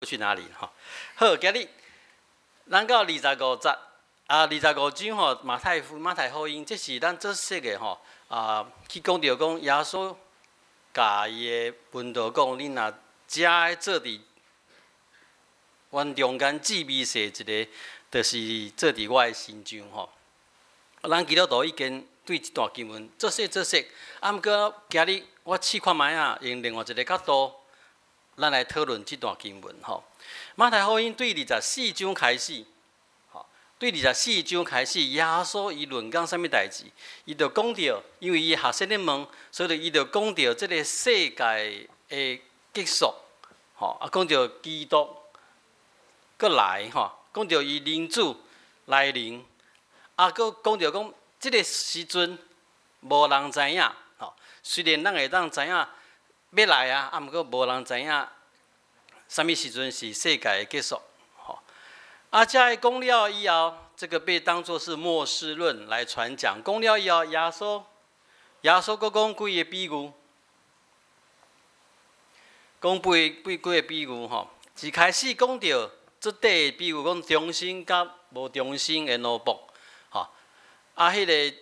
去哪裡？吼，好，今日咱到二十五節啊，二十五章吼，馬太福音，這是咱做熟的吼啊，去講著講耶穌共伊的門徒講，恁若遮的做佇阮中間至微細一个，就是做佇我的身上吼。咱基督徒已經對這段經文做熟做熟，啊，毋過今日我試看覓仔，用另外一個角度，咱來討論這段經文吼。馬太福音對二十四章開始，吼，對二十四章開始，耶穌伊論講啥物代誌？伊就講著，因為伊學生咧問，所以伊就講著這个世界的結束，吼，啊，講著基督閣來，吼，講著伊人子來臨，啊，閣講著講這个時陣無人知影，吼，雖然咱會當知影欲來啊，啊，毋過無人知影啥物時陣是世界的結束，吼。啊，遮个講了以後，這個被當作是末世論來傳講。講了以後，耶穌閣講幾个比喻，講幾幾個比喻吼。一開始講著這塊的比喻，講忠心佮無忠心的奴僕，吼。啊，彼个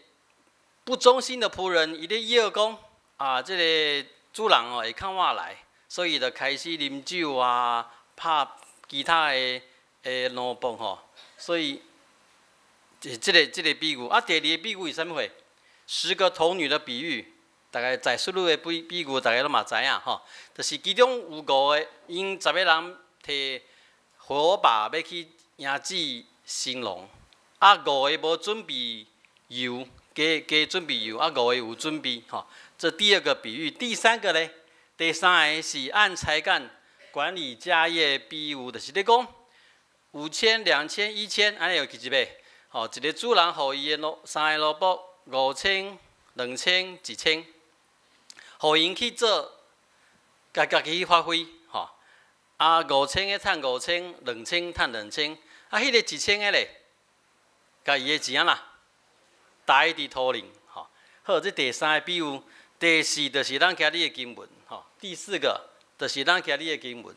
不忠心的僕人，伊咧約講啊，這个主人哦會較晚來，所以就開始啉酒啊，拍其他的奴僕吼，所以這個比喻。啊，第二个比喻是啥物貨？十個童女的比喻，大概在述錄的比喻，大家攏嘛知影吼。就是其中有五个，𪜶十个人提火把欲去迎接新郎，啊，五个無準備油，加加準備油，啊，五个有準備吼。這第二個比喻，第三個咧，第三個是按才幹管理家業比喻，就是咧講5000、2000、1000，按呢有記一袂？吼，一个主人予伊的奴三个奴僕5000、2000、1000，予𪜶去做，家家己去發揮，吼。啊，5000个趁5000，2000趁2000，啊，彼个1000个咧，共伊的錢按怎？刣佇土裡，吼。好，這第三个比喻。第四就是咱今日的經文，吼。第四個就是咱今日的經文。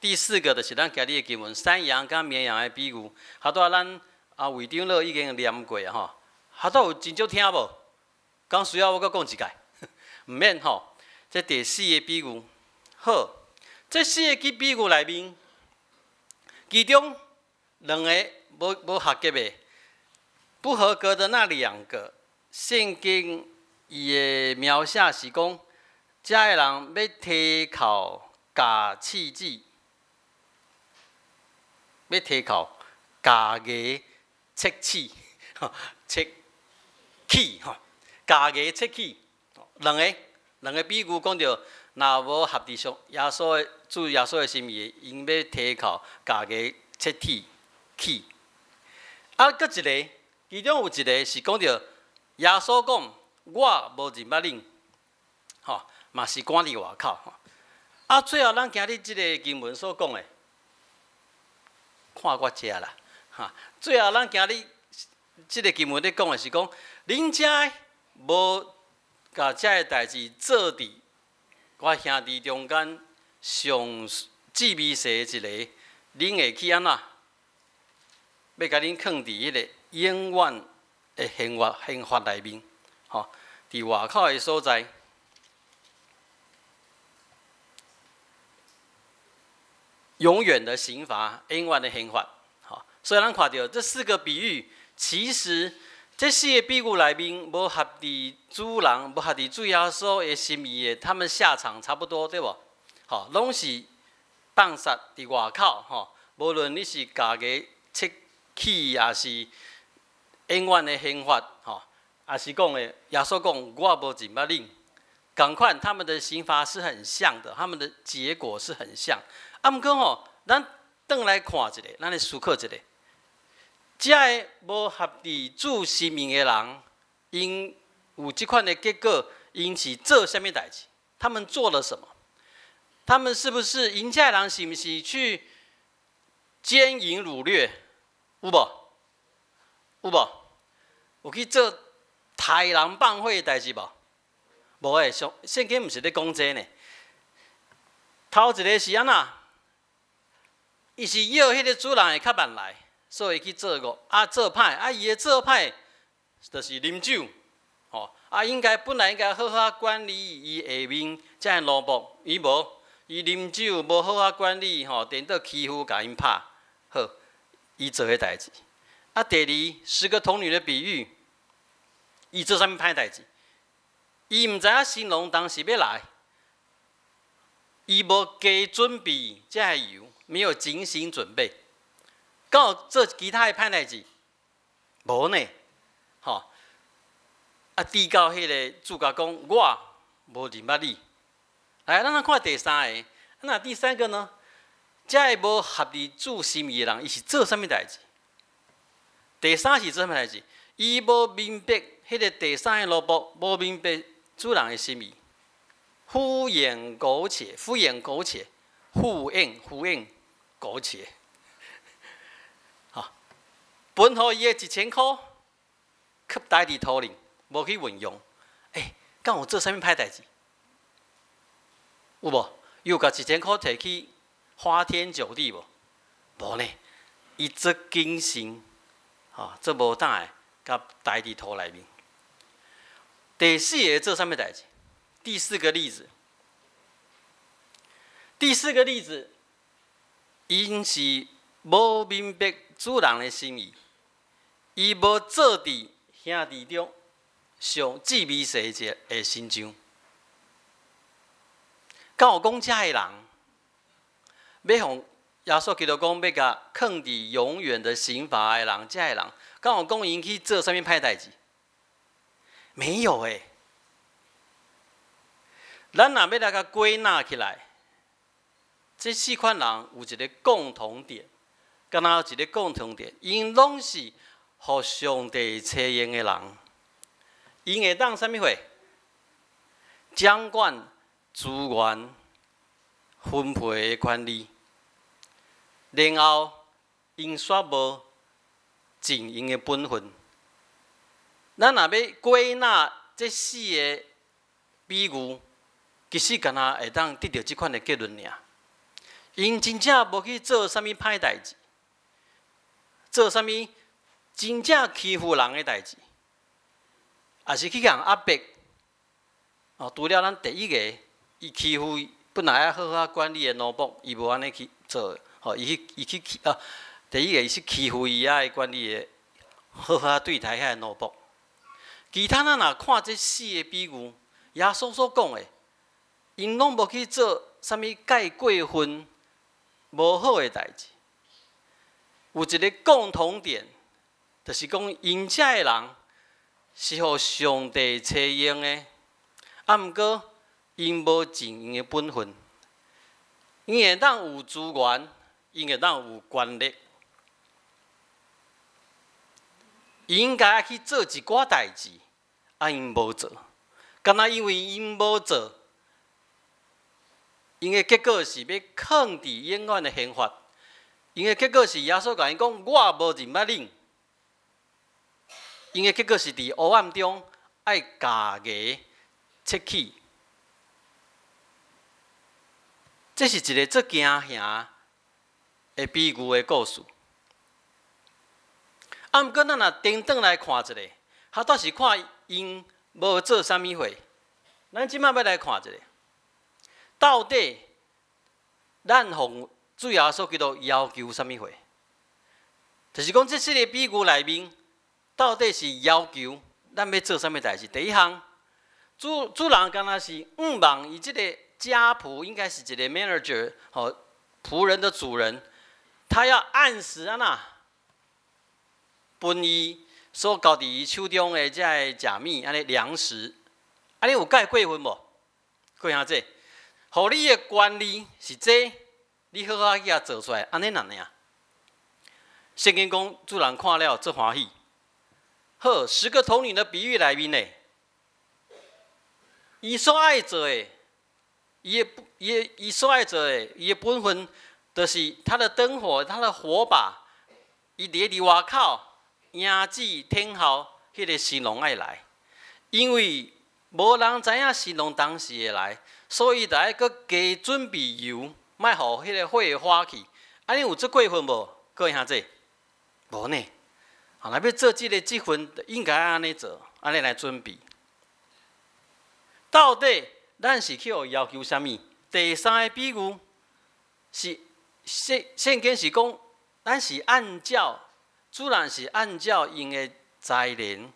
第四個就是咱今日的經文，山羊佮綿羊的比喻。哈拄仔咱啊魏長老已經念過啊，吼。哈拄有真少聽無？敢需要我閣講一擺？毋免吼。這第四个比喻，好，這四个比喻內面，其中兩个無合格的，不合格的那兩個，聖經伊的描寫是講，遮的人欲提釦咬刺子，欲提釦咬牙切齒，切齒吼，咬牙切齒。兩個比喻講著，若無合佇上耶穌的主耶穌的心意，𪜶欲提釦咬牙切齒齒。啊，閣一个，其中有一个是講著耶穌講，我無認捌恁，吼，嘛是趕佇外口。啊，最後咱今日這个經文所講的，看我遮啦，哈。最後咱今日這个經文咧講的是講，恁遮無共遮个代誌做佇我兄弟中間上至微細的一个，恁會去按怎？欲共恁囥佇彼个永遠的刑罰內面。吼，佇外口的所在，永遠的刑罰，永遠的刑罰。吼，所以咱看著這四個比喻，其實這四個比喻內面，無合佇主人，無合佇主耶穌的心意的，他們下場差不多，對無？吼，攏是放殺佇外口。吼，無論你是咬牙切齒，抑是永遠的刑罰，吼。也是講的，耶穌講我無認捌恁，仝款他們的刑罰是很像的，他們的結果是很像。啊，毋過吼，咱轉來看一下，咱來思考一下，遮个無合佇主心意的人，𪜶有這款的結果，𪜶是做啥物代誌？他們做了什麼？他們是不是𪜶遮的人是毋是去姦淫擄掠？有無？有無？有去做殺人放火的代誌無？無的，上聖經毋是咧講這个呢。頭一个是按怎？伊是要彼个主人會較慢來，所以去做惡，啊做歹，啊伊的做歹，就是啉酒，吼，啊應該本來應該好好管理伊下面遮的奴僕，伊無，伊啉酒無好好管理，吼，顛倒欺負共𪜶拍，好，伊做彼代誌。啊，第二十個童女的比喻，伊做啥物歹代誌？伊毋知影新郎當時欲來，伊無加準備這个油，沒有精心準備。敢有做其他的歹代誌？無呢，吼。啊，直到彼个主角講，我無認捌你。來，咱來看第三个。那第三個呢？這个無合佇主心意的人，伊是做啥物代誌？第三是做啥物代誌？伊無明白彼个第三个奴僕無明白主人的心意，敷衍苟且，敷衍苟且，敷衍敷衍苟且。吼，分予伊的1000箍，囥呆佇土裡，無去運用。欸，敢有做啥物歹代誌？有無？伊有共1000箍提去花天酒地無？無呢。伊足謹慎，吼，足無膽的，共刣佇土內面。第四个做啥物代誌？第四個例子，第四個例子，𪜶是無明白主人的心意，伊無做佇兄弟中上至微細一个身上。敢有講遮的人，欲予耶穌基督講欲共囥佇永遠的刑罰的人，遮的人，敢有講𪜶去做啥物歹代誌？沒有欸。咱若欲來共歸納起來，這四款人有一个共同點，敢若有一个共同點，𪜶攏是予上帝差用的人，𪜶會當啥物貨？掌管資源分配的權利，然後𪜶煞無盡𪜶的本分。咱若欲歸納這四个比喻，其實敢若會當得著這款的結論爾。𪜶真正無去做啥物歹代誌，做啥物真正欺負人的代誌，也是去共壓迫。哦，除了咱第一个，伊欺負本來愛好好管理的奴僕，伊無按呢去做，吼，伊去啊，第一个伊是欺負伊愛管理的，好好對待遐个奴僕。其他咱若看這四个比喻，耶穌所講的，𪜶攏無去做啥物蓋過分、無好的代誌。有一个共同點，就是講𪜶遮的人是予上帝差用的，啊，毋過𪜶無盡𪜶的本分，𪜶會當有資源，𪜶會當有權力，伊應該愛去做一寡代誌，啊，𪜶無做，敢若因為𪜶無做，𪜶的結果是欲囥佇永遠的刑罰。𪜶的結果是耶穌共𪜶講：我無認捌恁。𪜶的結果是佇黑暗中愛咬牙切齒。這是一個足驚嚇的比喻的故事。啊，毋過咱若顛轉來看一下，彼拄是看𪜶無做啥物貨。咱這擺欲來看一下，到底咱予主耶穌基督要求啥物貨？就是講這四个比喻內面，到底是要求咱欲做啥物代誌？第一項，主人敢若是向望伊這個家僕，應該是一個 manager，吼，僕人的主人，他要按時按怎分伊所交佇伊手中的這个食物，按呢糧食，按呢有蓋過分無？過啥濟？予你的權利是這，你好好去共做出來，按呢爾。聖經講主人看了足歡喜。好，十個童女的比喻內面呢，伊所愛做的，伊的伊的伊所愛做的，伊的本分，就是他的燈火，他的火把，伊佇外口迎接等候彼个新郎愛來，因為無人知影新郎當時會來，所以就愛閣加準備油，莫予彼个火花去，按呢有足過分無？各位兄弟，無呢。啊，若欲做這个職分，應該按呢做，按呢來準備。到底咱是去予要求啥物？第三个比喻是聖經是講，咱是按照主人是按照𪜶的才能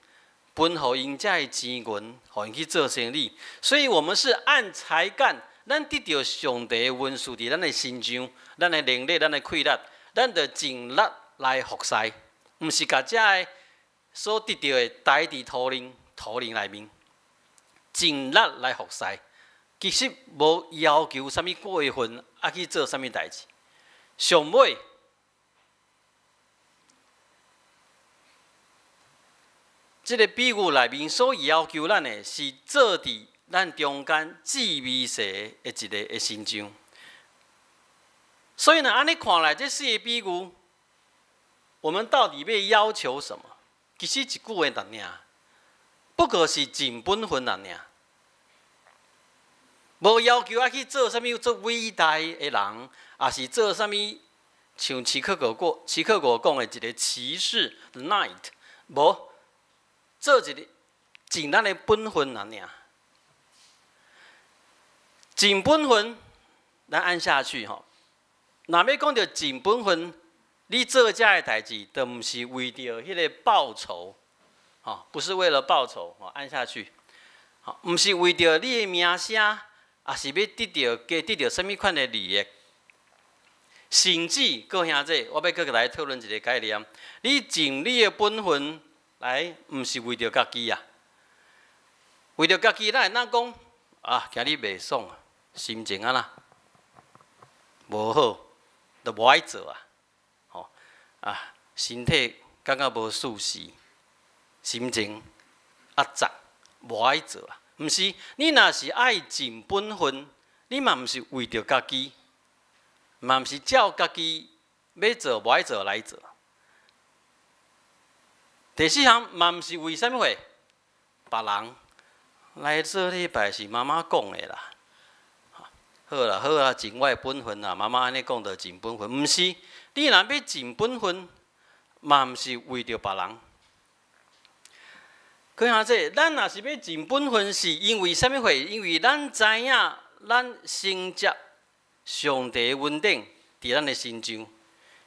分予𪜶遮的錢銀，予𪜶去做生理。所以，我們是按才幹，咱得著上帝的恩賜佇咱的身上，咱的能力，咱的氣力，咱著盡力來服侍，毋是共遮的所得著的刣佇塗奶內面，盡力來服侍。其實無要求啥物過分，啊去做啥物代誌。上尾，這个比喻內面所要求咱的是做佇咱中間至微細的一个的身上。所以呢，按呢看來，這四个比喻，我們到底欲要求什麼？其實一句話爾，不過是盡本分爾。無要求愛去做啥物做偉大的人，抑是做啥物像齊克果講的一个騎士 knight，無做一个盡咱的本分爾。盡本分，咱按下去吼。若欲講著盡本分，你做遮的代誌，就毋是為著彼个報酬，吼，不是為了報酬，吼，按下去，吼，毋是為著你的名聲。抑是欲得著加得著啥物款的利益，甚至閣兄弟，我欲閣來討論一个概念：你盡你的本分來，毋是為著家己啊，為著家己，咱會當講啊，今日袂爽啊，心情按怎無好，就無愛做啊，吼啊，身體感覺無舒適，心情壓榨，無愛做啊。毋是，你若是愛盡本分，你嘛毋是為著家己，嘛毋是照家己欲做無愛做來做。第四項嘛毋是為啥物貨？別人來做禮拜是媽媽講的啦。好啦好啦，盡我的本分啦，媽媽按呢講就盡本分。毋是，你若欲盡本分，嘛毋是為著別人。閣兄弟，咱若是欲盡本分，是因為啥物貨？因為咱知影，咱承接上帝的恩典佇咱的身上，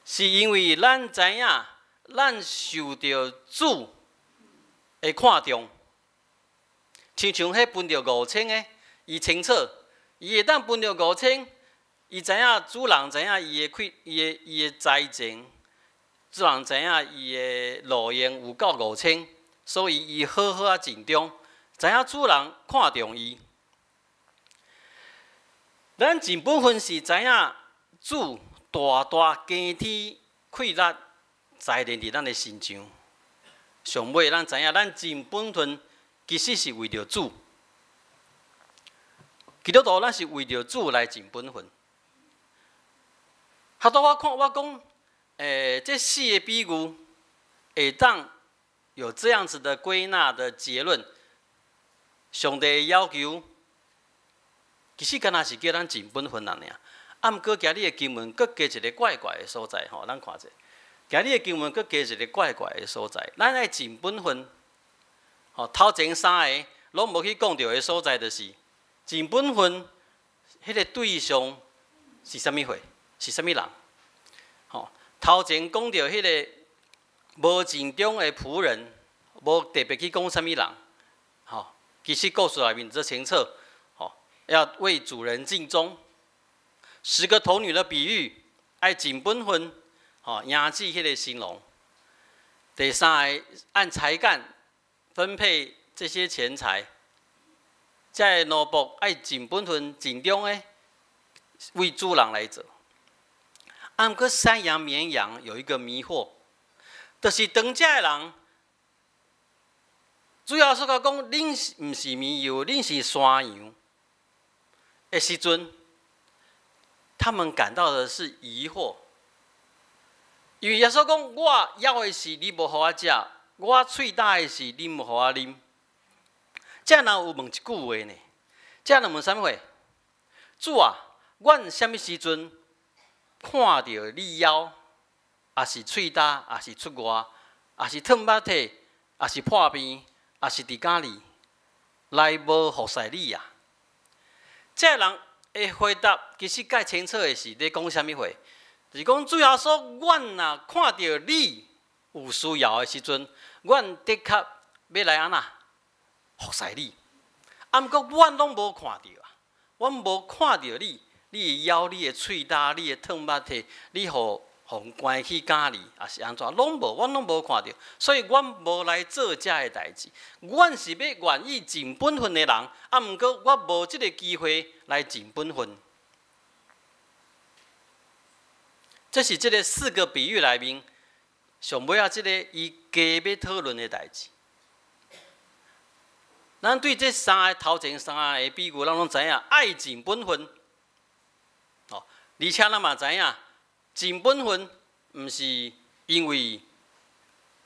是因為咱知影，咱受著主的看重。親像彼分著5000个，伊清楚，伊會當分著五千，伊知影主人知影伊的氣，伊的才情，主人知影伊的路用有夠五千。所以伊好好仔盡忠，知影主人看重伊。咱盡本分是知影主大大加添氣力才能佇咱的身上。上尾咱知影，咱盡本分其實是為著主。基督徒咱是為著主來盡本分。哈拄我看我講，這四个比喻會當有這樣子的歸納的結論，上帝要求，其實敢若是叫咱盡本分爾。啊，毋過今日的經文閣加一个怪怪的所在吼，咱看者，今日的經文閣加一個怪怪的所在，咱愛盡本分，吼，頭前三个攏無去講著的所在，就是盡本分，彼个對象是啥物貨？是啥物人？吼，頭前講著彼个無盡忠的僕人，無特別去講啥物人，吼，其實故事內面足清楚，吼，要為主人盡忠。十個童女的比喻，愛盡本分，吼，迎接彼个新郎。第三個按才幹分配這些錢財，這个奴僕愛盡本分、盡忠的為主人來做。啊，毋過山羊、綿羊有一個迷惑。就是當遮的人，主耶穌共講，恁毋是綿羊，恁是山羊的時陣，他們感到的是疑惑，因為耶穌講，我枵的時你無予我食，我喙焦的時你無予我啉。這人有問一句話呢？這人問啥物話？主啊，阮啥物時陣看著你枵，抑是喙焦，抑是出外，抑是褪肉體，抑是破病，抑是佇監裡，來無服侍你啊？這个人的回答其實較清楚的是咧講啥物話？就是講主耶穌，阮若看著你有需要的時陣，阮的確欲來按怎服侍你。啊，毋過阮攏無看著啊，阮無看著你，你的枵、你的喙焦、你的褪肉體，你予予關去監裡，抑是按怎，攏無，阮攏無看著，所以阮無來做這个代誌。阮是欲願意盡本分的人，啊，毋過我無這个機會來盡本分。這是這个四個比喻內面，上尾仔這个伊加欲討論的代誌。咱對這三个頭前三个比喻，咱攏知影，愛盡本分。哦，而且咱嘛知影，盡本分毋是因為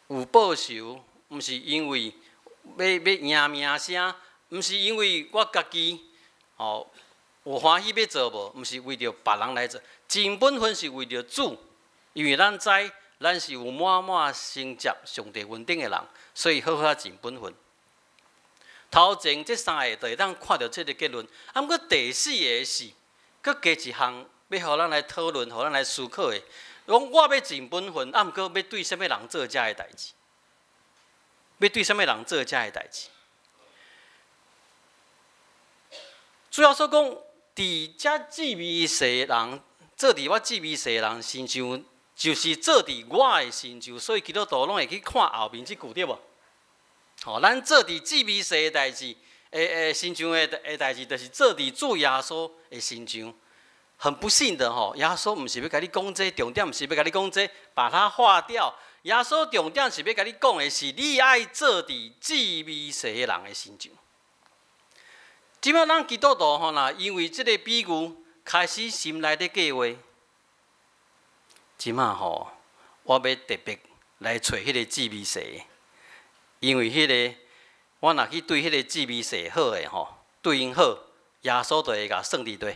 有報酬，毋是因為欲贏名聲，毋是因為我家己哦有歡喜欲做無，毋是為著別人來做。盡本分是為著主，因為咱知咱是有滿滿承接上帝恩典的人，所以好好盡本分。頭前這三个就會當看著這个結論，啊，毋過第四个是，閣加一項欲予咱來討論，予咱來思考的。講我欲盡本分，啊，毋過欲對啥物人做這个代誌？欲對啥物人做這个代誌？主耶穌講，佇遮至微細人，做佇我至微細人身上，就是做佇我的身上，所以基督徒攏會去看後面這句對無？吼，咱做佇至微細的代誌，身上的代誌，就是做佇主耶穌的身上。很不幸的吼，耶穌毋是欲共你講這個，重點毋是欲共你講這個，把它劃掉。耶穌重點是欲共你講的是，你愛做佇至微細的人的身上。這擺咱基督徒吼，若因為這个比喻開始心內咧計劃，這擺吼，我欲特別來揣彼个至微細的，因為彼个我若去對彼个至微細好的吼，對𪜶好，耶穌就會共算佇佗。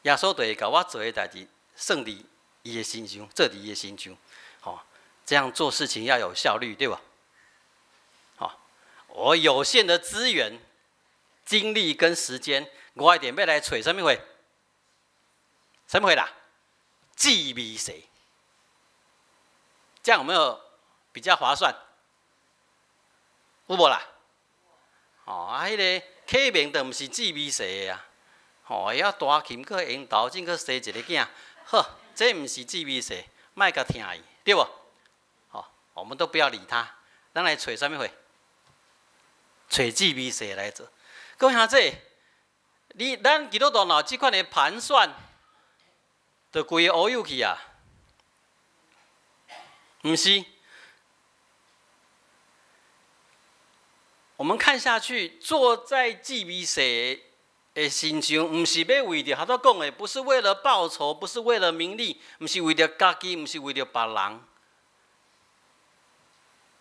耶穌就會共我做的代誌算佇伊的身上，做佇伊的身上，吼，這樣做事情要有效率，對吧？吼，我有限的資源、精力跟時間，我一定欲來揣啥物貨？啥物貨啦？至微細，這樣有沒有比較划算？有無啦？哦，啊，彼个啟明就毋是至微細的啊。吼，會曉彈琴，閣緣投進，閣生一个囝，好，這毋是至微細，莫共疼伊，對無？吼，我們都不要理他，咱來揣啥物貨？揣至微細來做。各位兄弟，你咱基督徒若有這款的盤算，就規个烏有去啊！毋是。我們看下去，做在至微細的身上，毋是欲為著，頭拄講的，不是為了報酬，不是為了名利，毋是為著家己，毋是為著別人，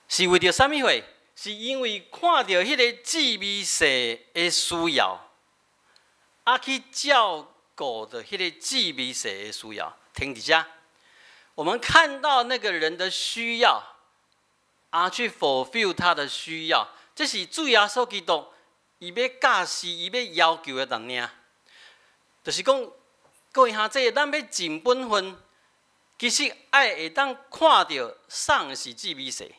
是為著啥物貨？是因為看著彼个至微細的需要，啊去照顧著彼个至微細的需要。停佇遮，我們看到那個人的需要，啊去 fulfill 他的需要，這是主耶穌基督伊欲教示、伊欲要求的當爾，就是講，各位兄弟，咱欲盡本分，其實愛會當看著啥是至微細，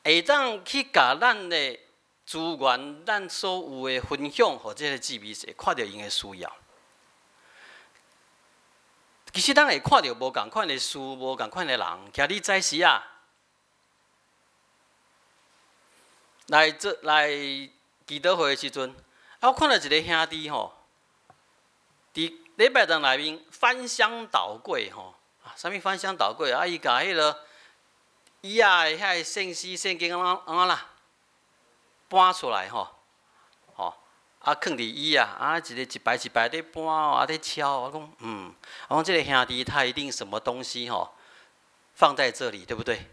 會當去共咱的資源、咱所有的分享，予這个至微細，看著𪜶的需要。其實咱會看著無仝款的事、無仝款的人，徛你早時啊，來做來祈禱會的時陣，啊，我看著一个兄弟吼，佇禮拜堂內面翻箱倒櫃吼，啊，啥物翻箱倒櫃啊？伊共彼个椅仔的遐个聖詩聖經按怎啦搬出來吼，吼，啊，囥佇椅仔，啊，一个一排一排咧搬哦，啊，咧敲，我講，我講這个兄弟他一定什麼東西吼放在這裡，對不對？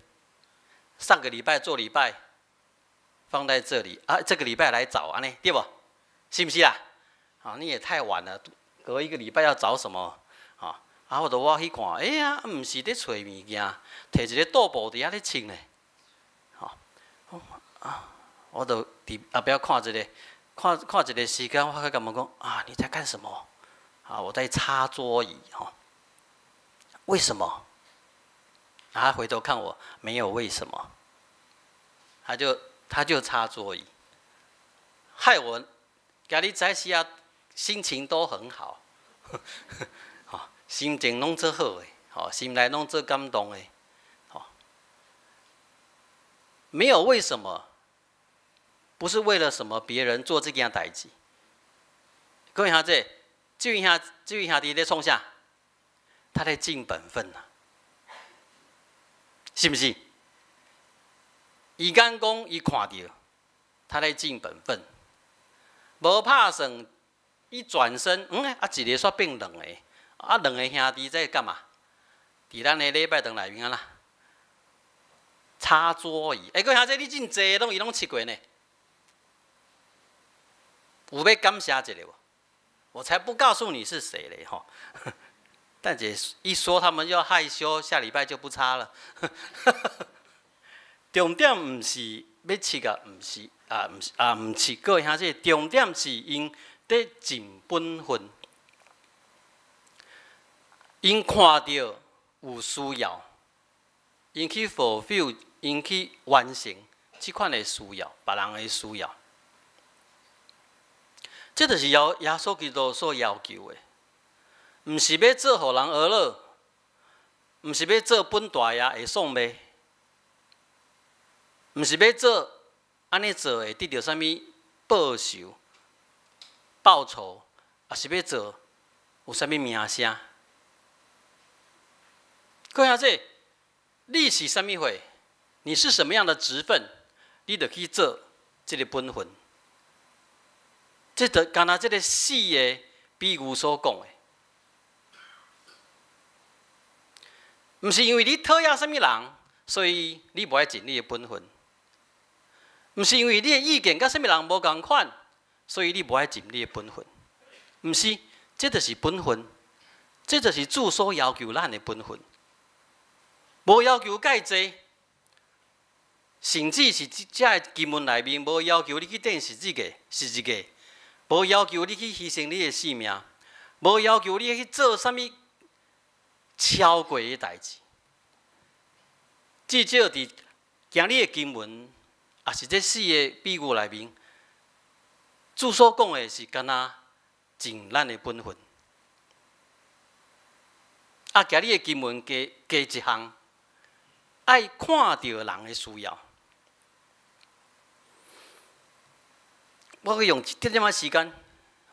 上個禮拜做禮拜。放在這裡啊，這個禮拜來找按呢，對無？是毋是啦？啊，你也太晚了，隔一個禮拜要找什麼？啊，我就我去看，哎呀，毋是咧揣物件，提一個桌布佇遐咧拭呢，吼，啊，我就佇後壁看一下，看看一個時間，我去共問講，啊，你在幹什麼？啊，我在擦桌椅，吼。為什麼？他回頭看我，沒有為什麼，他就擦桌椅，害我今日早時啊，心情都很好。心情攏足好的，吼，心內攏足感動的，吼。沒有為什麼，不是為了什麼別人做這件代誌。各位兄弟，這位兄弟咧創啥？他在盡本分呐，是毋是？伊敢講，伊看著，他在盡本分，無拍算，一轉身，啊，一个煞變兩个。啊，兩个兄弟在幹嘛？佇咱的禮拜堂內面啊啦，擦桌椅。欸，各位兄弟，你真濟攏伊攏拭過呢？有欲感謝一下無？我才不告訴你是誰嘞吼！但姐一說，他們就害羞，下禮拜就不擦了。重點毋是欲拭啊，毋是啊，毋是啊，毋是各位兄弟，重點是𪜶佇盡本分。𪜶看著有需要，𪜶去 fulfill，𪜶去完成這款的需要，別人的需要。這就是要耶穌基督所要求的，毋是欲做予人呵咾，毋是欲做本大爺會爽袂，毋是欲做按呢做會得著啥物報酬、報酬，抑是欲做有啥物名聲。各位兄弟，你是啥物貨？你是什麼樣的職分？你就去做這个本分。這就敢若這个四个比喻所講的，毋是因為你討厭啥物人，所以你無愛盡你的本分；毋是因為你的意見佮啥物人無仝款，所以你無愛盡你的本分。毋是，這就是本分，這就是主所要求咱的本分。無要求蓋濟，甚至是這個經文內面無要求你去釘十字架，十字架，無要求你去犧牲你的性命，無要求你去做啥物超過的代誌。至少佇今日的經文，抑是這四个比喻內面，主所講的是敢若盡咱的本分。啊，今日的經文加加一項，愛看著人的需要。我會用一點點仔時間，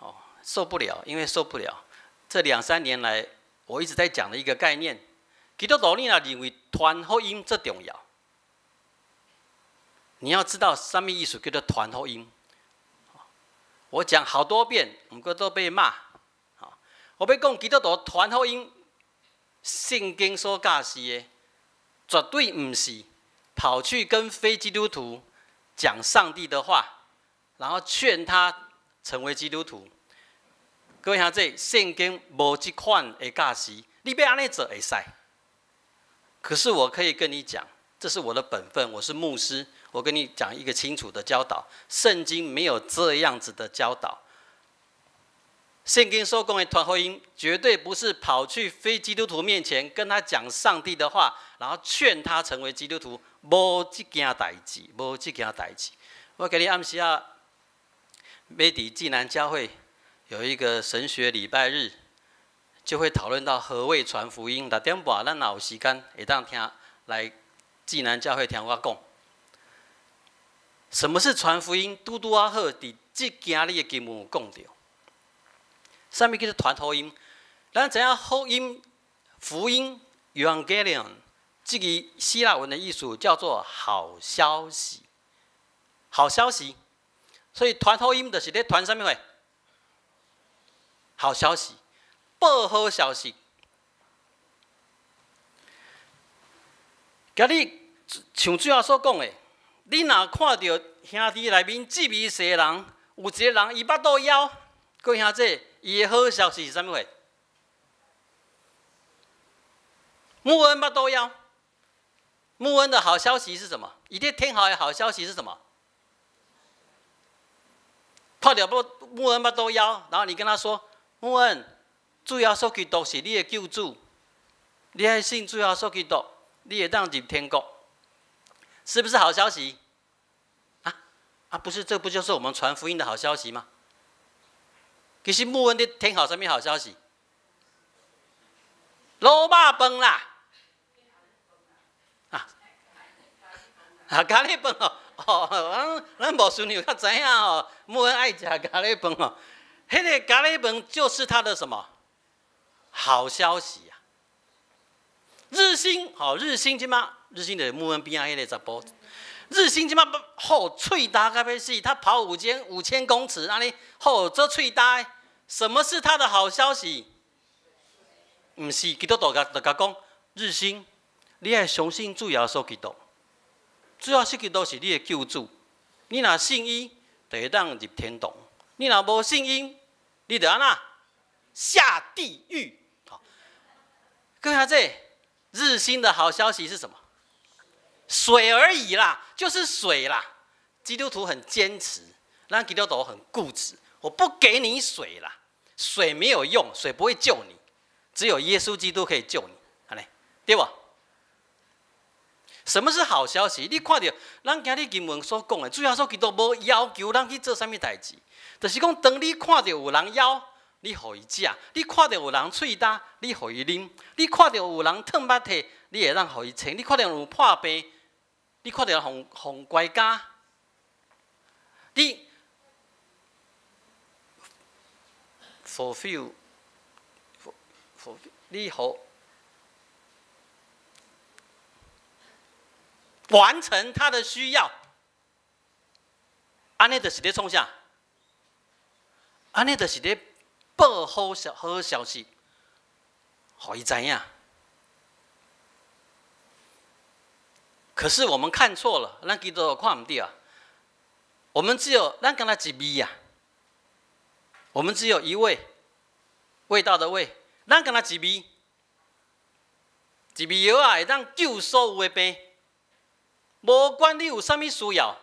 哦，受不了，因為受不了。這兩三年來，我一直在講的一個概念，基督徒你若認為傳福音最重要，你要知道啥物意思叫做傳福音。我講好多遍，毋過都被罵。我欲講基督徒傳福音，聖經所教示的，絕對毋是跑去跟非基督徒講上帝的話，然後勸他成為基督徒。各位兄弟，聖經無這款的教示，你欲按呢做會使。可是我可以跟你講，這是我的本分，我是牧師，我跟你講一個清楚的教導。聖經沒有這樣子的教導。聖經所講的傳福音，絕對不是跑去非基督徒面前跟他講上帝的話，然後勸他成為基督徒，無這件代誌，無這件代誌。我今日暗時仔，欲佇濟南教會有一個神學禮拜日，就會討論到何謂傳福音。6點半，咱若有時間會當聽來濟南教會聽我講。什麼是傳福音？拄拄仔好，佇這今日的經文有講著。啥物叫做傳福音？咱知影福音、福音（Evangelion）這个希臘文的意思叫做好消息，好消息。所以傳福音就是咧傳啥物貨？好消息，報好消息。今日像主耶穌講的，你若看著兄弟內面這麼濟人，有一个人伊腹肚枵，各位兄弟，伊的好消息是啥物货？穆恩腹肚枵。穆恩的好消息是什么？伊咧天后的好消息是什么？看著穆恩腹肚枵，然后你跟他说：“穆恩，主耶穌基督是你的救主，你愛信主耶穌基督，你會當入天國，是不是好消息？”啊啊，不是，這不就是我們傳福音的好消息嗎？其實穆恩咧聽予啥物好消息？滷肉飯啦！啊啊，咖喱飯哦，哦，咱牧師娘較知影哦，穆恩愛食咖喱飯哦，彼個咖喱飯就是他的什麼好消息啊！日新，吼，日新這馬，日新就是穆恩邊仔彼個查埔，日新這馬好喙焦甲欲死，他跑5000公尺，按呢好做喙焦的。什麼是他的好消息？毋是基督徒共就共講，日新，你愛相信主耶穌基督，主耶穌基督是你的救主，你若信伊，就會當入天堂；你若無信伊，你就按怎下地獄。好，各位兄弟，日新的好消息是什麼？水而已啦，就是水啦。基督徒很堅持，咱基督徒很固執，我不給你水啦，水沒有用，水不會救你，只有耶穌基督可以救你，按呢，對無？什麼是好消息？你看著咱今日經文所講的，主耶穌基督無要求咱去做啥物代誌，就是講當你看著有人枵，你予伊食；你看著有人喙焦，你予伊啉；你看著有人褪目涕，你會當予伊清；你看著有破病，你看著予予關監，你 fulfill 你予完成他的需要，按呢就是咧創啥？按呢就是咧報好消息，予伊知影。可是我們看錯了，咱基督徒看毋著啊。我們只有咱敢若一味啊，我們只有一味，味道的味，咱敢若一味，一味藥仔會當救所有的病。無管你有啥物需要，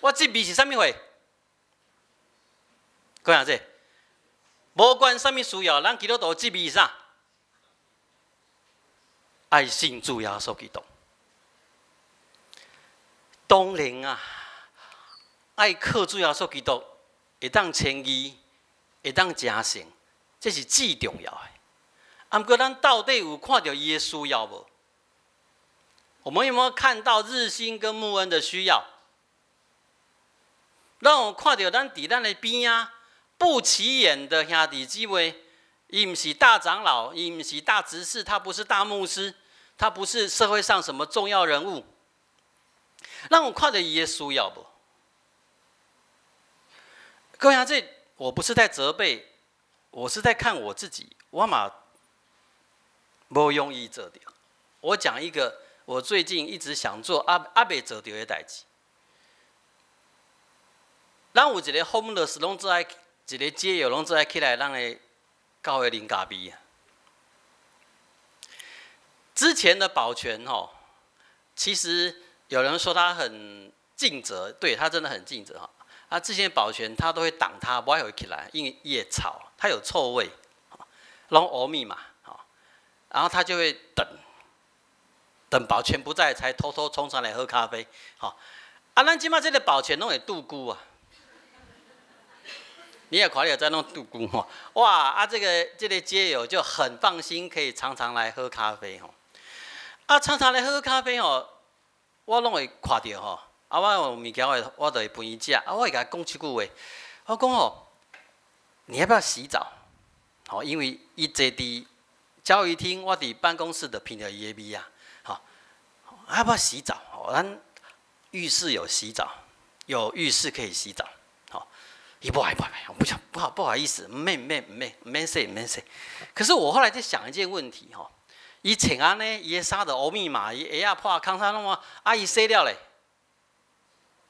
我這味是啥物貨？講下這，無管啥物需要，咱基督徒這味是啥？愛信主耶穌基督。當然啊，愛靠主耶穌基督，會當稱義，會當成聖，這是至重要的。啊，毋過咱到底有看著伊的需要無？我們有沒有看到日新跟穆恩的需要？咱有看著咱佇咱的邊仔不起眼的兄弟姊妹，伊毋是大長老，伊毋是大執事，他不是大牧師，他不是社會上什麼重要人物。咱有看著伊的需要無？各位啊，這我不是在責備，我是在看我自己，我嘛無容易做著。我講一個我最近一直想做啊未做著的代誌。咱有一個 homeless 攏總愛一個街友攏總愛起來咱的教會啉咖啡啊。之前的保全吼，其實有人說他很盡責，對他真的很盡責哈。啊，之前保全他都會擋他，無愛予伊起來，因為伊會臭，他有臭味，攏烏味嘛，然後他就會等，等保全不在，才偷偷衝上來喝咖啡，吼。啊，咱這馬這個保全攏會拄久啊，你也看你在弄拄久吼，哇，啊，這個街友就很放心，可以常常來喝咖啡吼。啊，常常來喝咖啡吼，我攏會看著吼。啊，我有物件我我就會分伊食。啊，我會共伊講一句話，我講吼，你要不要洗澡？吼，因為伊坐佇交誼廳，我佇辦公室就聞著伊的味啊。吼，要不要洗澡？吼，咱浴室有洗澡，有浴室可以洗澡。吼，伊無愛無愛，我不想不好不好意思，免免免免洗免洗。可是我後來在想一件問題，吼，伊穿按呢，伊的衫就烏密嘛，伊鞋仔破空啥攏嘛，啊，伊洗了咧，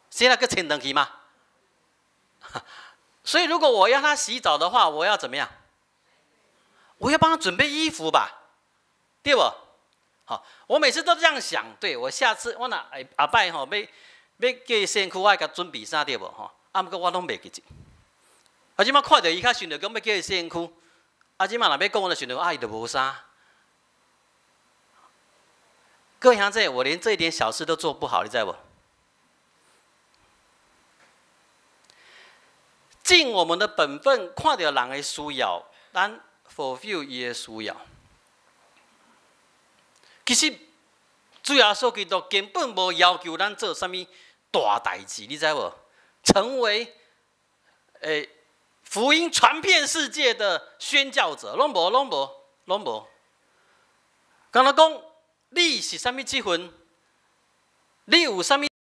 洗了閣穿轉去嗎？所以如果我要他洗澡的話，我要怎麼樣？我要幫他準備衣服吧，對無？好，我每次都這樣想。對，我下次我若下擺吼，欲叫伊洗身軀，我愛共準備啥對無？吼，啊，毋過我攏袂記得。啊，這擺看著伊較想著講欲叫伊洗身軀，啊，這擺若欲講，我就想著啊，伊就無衫。各位兄弟，我連這一點小事都做不好，你知無？盡我們的本分，看著人的需要，咱 fulfill 伊的需要。其實主耶穌基督根本無要求咱做啥物大代誌，你知無？成為福音傳遍世界的宣教者，攏無，攏無，攏無。敢若講，你是啥物職份？你有啥物